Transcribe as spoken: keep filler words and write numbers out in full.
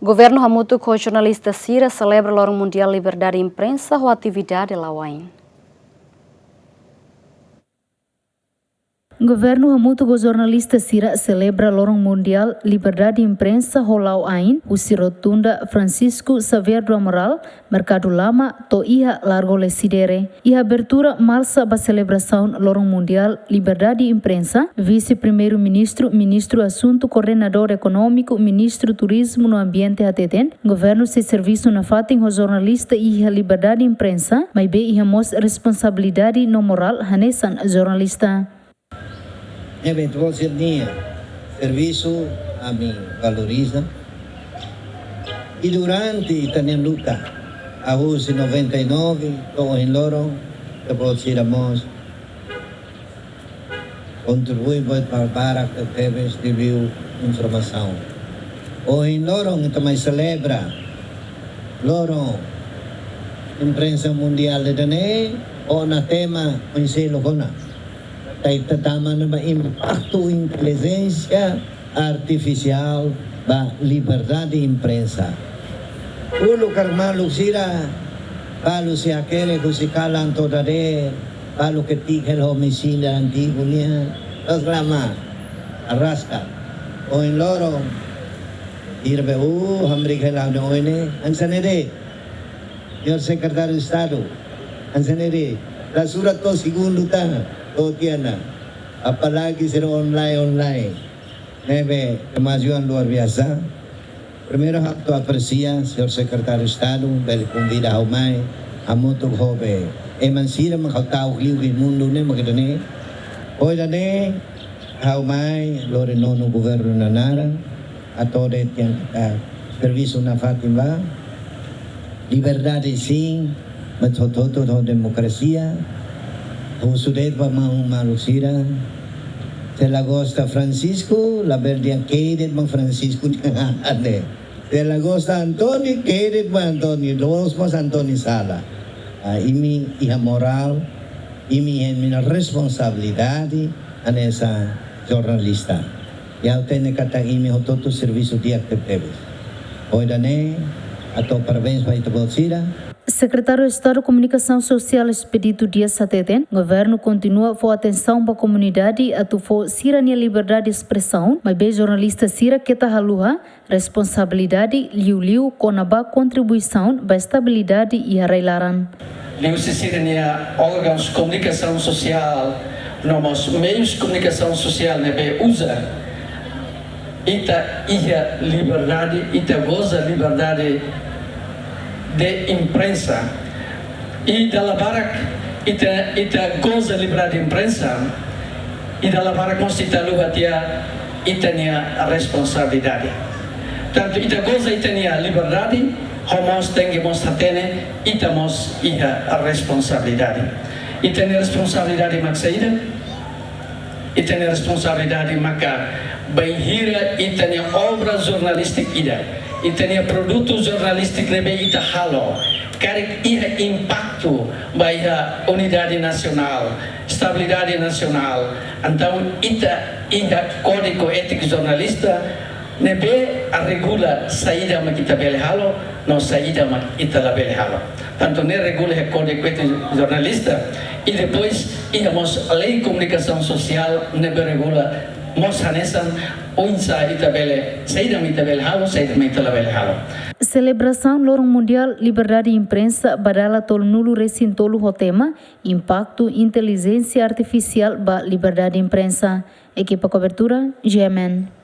Governu hamutuk ho jornalista sira selebra Loron Mundiál Liberdade Imprensa ho atividade la'o ain. Governu hamutuk ho jornalista sira selebra Loron Mundiál Liberdade Imprensa ho la'o ain, husi Rotunda Francisco Xavier do Amaral, Merkadu Lama, to'o iha Largo Lecidere. Iha abertura marsa ba selebrasaun Loron Mundiál Liberdade Imprensa, Vise-Primeiru-Ministru, Ministru Asuntu Koordenadór Ekonómiku, Ministru Turizmu no Ambiente hateten, governu sei servisu nafatin ho jornalista iha liberdade imprensa, maibé iha mós responsabilidade no morál hanesan jornalista. Ne'ebé ita-boot sira-nia servisu ami valoriza. I durante ita-nia luta, husi noventa e nove to'o ohin loron, ita-boot sira mós kontribui buat barak tebes liuliu informasaun. Ohin loron ita mai selebra Loron Imprensa Mundiál ida-ne'e, ho tema oinsá loron ne'e. Ita tama ona ba impaktu intelijénsia artifisiál ba liberdade imprensa. Uluk karik maluk sira, balu sei hakerek husi kalan to'o dadeer, balu ketik hela ho mesin ida antigu nian, terus lama, araska. Ohin loron, irbe u, hamriik hela ha'u-nia oin ne'e, hanesan ne'e de'it. Señór Sekretáriu Estadu, hanesan ne'e de'it, la surat to'o segundu tan, to'o tiha ona. Apalagi sira online, online. Ne'ebé kemajuan luar biasa. Primeiru ha'u atu apresia, Señór Sekretáriu Estadu, bele konvida ha'u mai, hamutuk ho be, ema sira mak ha'u ta'uk liu iha mundu ne'e, mak ida-ne'e. Ho ida-ne'e, ha'u mai, lori nonu governu nia naran, atu dehan katak servisu nafatin ba, liberdade sin, mas hotu-hotu ho demokrasia, husu de'it ba maun maluk sira, se la gosta Francisco, labele dehan keret ba Francisco, ne'e. Se la gosta António, keret ba António, loos mós António sala. Ah, imi iha morál, imi iha imi-nia responsabilidade, hanesan jornalista. I ha'u hatene katak imi hotu-hotu servisu di'ak tebetebes. Ho ida-ne'e, ha'u hato'o parabéns ba ita-boot sira. Sekretáriu Estadu Komunikasaun Sosiál Expedito Dias hateten, governu kontinua fó atensaun ba komunidade atu fó sira-nia liberdade espresaun, maibé jornalista sira keta haluha responsabilidade liuliu kona-ba kontribuisaun ba estabilidade iha rai-laran. Liuhusi sira-nia órgaun komunikasaun sosiál, no mós meius komunikasaun sosiál ne'ebé uza, ita iha liberdade, ita goza liberdade de imprensa. I dala barak ita, ita goza liberdade imprensa, i dala barak mós ita haluha tiha ita-nia responsabilidade. Tantu ita goza ita-nia liberdade, ho mós tenke mós hatene, ita mós iha responsabilidade. Ita-nia responsabilidade mak saida? Ita-nia responsabilidade maka bainhira ita-nia obra jornalístika ida, ita-nia produtu jornalístiku ne'ebé ita halo, karik iha impaktu ba iha unidade nasionál, estabilidade nasionál, entaun ita iha kódigu étiku jornalista ne'ebé regula saida mak ita bele halo, no saida mak ita labele halo. Tantu ne'e regula iha kódigu étiku jornalista, i depois iha mós lei komunikasaun sosiál ne'ebé regula mós hanesan oinsá ita bele, saida mak ita bele halo, saida mak ita labele halo. Selebrasaun Loron Mundiál Liberdade Imprensa ba dala tolunulu-resin-tolu ho tema Impaktu Intelijénsia Artifisiál ba Liberdade Imprensa. Ekipa kobertura, G M N.